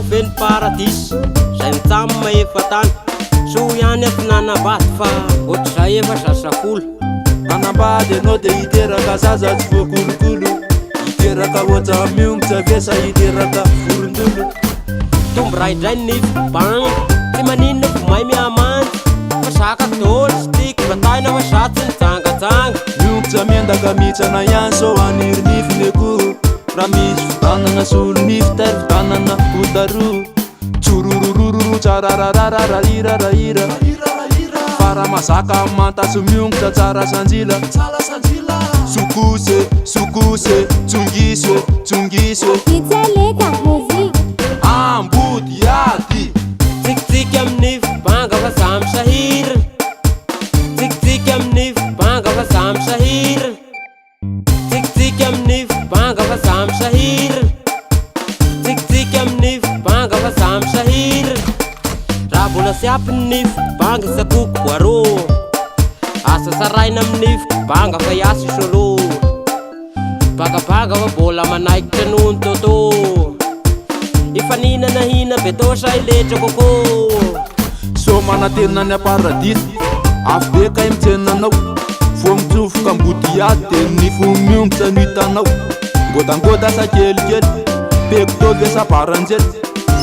ve ny paradisa zay mitsam efa tany? Soa ihany aho tsy nanambady fa ohatr'izay efa sasakolo. Hanambady ianao dia hiteraka zaza tsy voakolokolo. Hiteraka ohatsa miongotra ve sa hiteraka vorondolo? Tombo ray indray ny nifiko banga, tsy maninona vao may mihamandy fa zakako daholo sy tiako bataina fa za tsy nijangajanga. Miongotra miendaka mihitsana ihany sao haniry nify ny akoho. Raha misy fitanana solo nify tairo fitanana hotaro. Tsorororororo tsarararararahirarahira. Fa raha mazaka manta sy miongotra tsara sanjila. Sokose, sokose, tsongiso e, tsongiso e. Ditseleka mozika. Ambody ady. Tsikitsiky amin'ny nify banga fa samy sahirana. Tsikitsiky amin'ny nify banga fa samy sahirana. Tsikitsiky amin'ny nify banga fa samy sahirana. Tsikitsiky amin'ny nify banga fa samy sahirana. Raha mbola tsy ampy ny nify banga sakoko boaro. Asa saraina amin'ny nify banga fa hiasa i solo. Bangabanga fa mbola manaikitra noho ny toto. Hifaninana hina beto sa hiletra coco. Sao manantena ny aparadisa, afo be kay mitsena anao. Vao mitsofoka ambodiady de ny fo miongotra no hitanao. Ngôdangôda sa kelikely, pecto ve sa baranjely,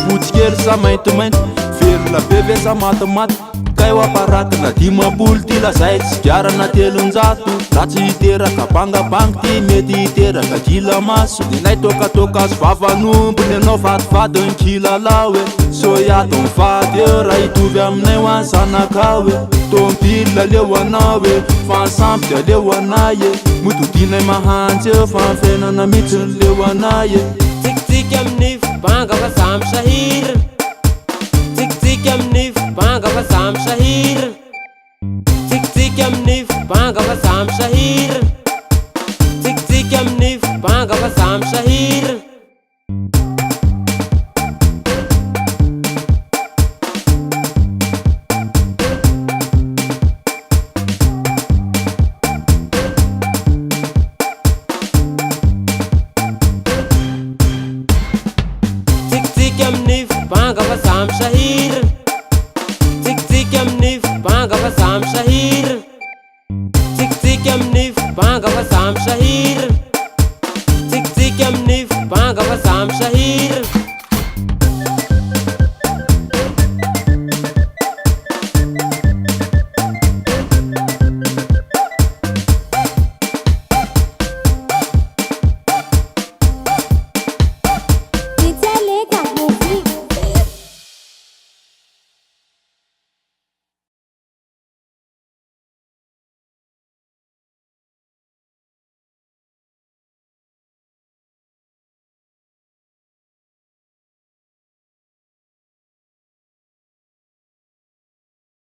fotsy kely sa maintimainty, velona be ve sa matimaty. Kay ho aparakina 50 ty lazay tsigara na 300. Raha tsy hiteraka bangabangy ty mety hiteraka gila maso. Nenay tokatoka azo vavan'omby nenao fadifadiny kilalao e. Sao hiady mivady eo raha hitovy aminay ho an'ny zanakao e. Tômôbila aleo anao e, fa ny sampy de aleo anay e. Mody hodianay mahantsy eo fa ny fiainana mihitsy no leo anay e. Tsikitsiky amin'ny nify banga fa samy sahirana. Tsikitsiky amin'ny nify banga fa samy sahirana. Tsikitsiky amin'ny nify banga fa samy sahirana. Tsikitsiky amin'ny nify banga fa samy sahirana. Tsikitsiky amin'ny nify banga fa samy sahirana. Tsikitsiky amin'ny nify banga fa samy sahirana. Tsikitsiky amin'ny nify banga fa samy sahirana. Tsikitsiky amin'ny nify banga fa.